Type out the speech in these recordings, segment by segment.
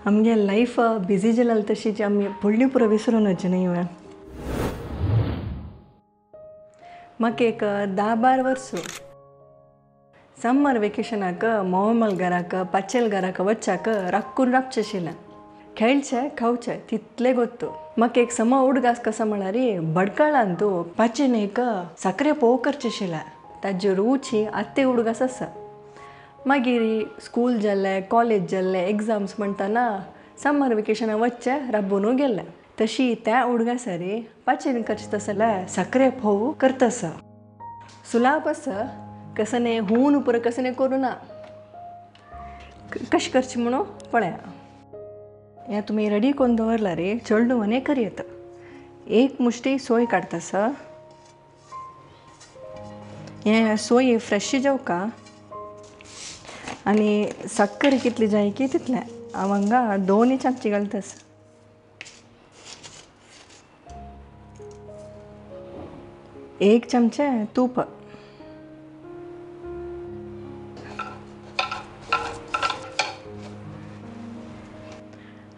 आमगे life busy जाल्यार तशी आमी व्हडली पुरो विसरून वचचें न्ही. म्हाका एक 10-12 वर्सां समर वेकेशनाक मोहमल घराक पाचेल घराक वच्चाक राक्कून राबचें आशिल्लें. खेळचें खावचें तितलें गोत्तू. म्हाका एक समा उडगास कसो म्हळ्यार बडकळान तूं पाचेन एक साकरे पोव करचें आशिल्लें. ताजी रुची आत्ते उडगास आसा. मागीर स्कूल जालें कॉलेज जालें एग्जाम्स म्हणटना समर वेकेशनाक वच्चें राबून गेलें. तशी त्या उडगासारी पाचेन करचें तसें जाल्यार साकरे फोव करता. सुलाप आसा कसने हून पुरो कसने करूं ना. कशें करचें म्हणून पळया. हें तुमी रेडी करून दवरला रे चेडूं आनी करयेत. एक मुश्टी सोय काडटा. हें सोय फ्रेश जेवका आनी साकर कितली जाय की तितलें. हांव हांगा 2 चमचे घालता. एक चमचे तूप.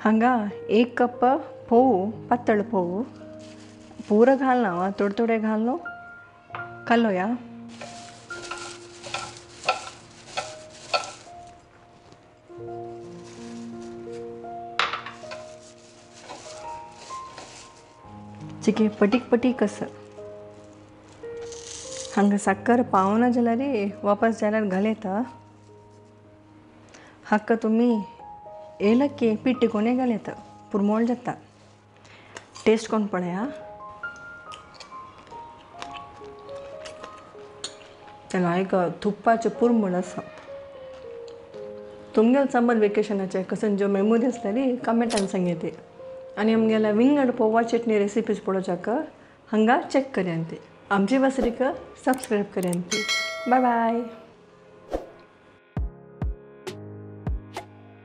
हांगा 1 कप फोव पातळ फोव पुरो घालना, थोडे थोडे घालून कालोया. चिके पटीक पटीक आसा. हांगा साकर पावना जाल्यार वापस जाल्यार घालयता. हाका तुमी एलक्की पिट्ट कोणे घालयता पुरमोळ जाता. टेस्ट कोण पळया. लायक तुप्पाचें पुरमोळ आसा. तुमगेले समर वेकेशनाचे कसन ज्यो मेमोरी आसलेली कमेंटान सांगयती. आनी आमगेल्या विंगड पोवा चटणी रेसिपीज पळोवच्याक हांगा चॅक करया ती. आमची वासरीक सबस्क्रायब करया ती. बाय बाय.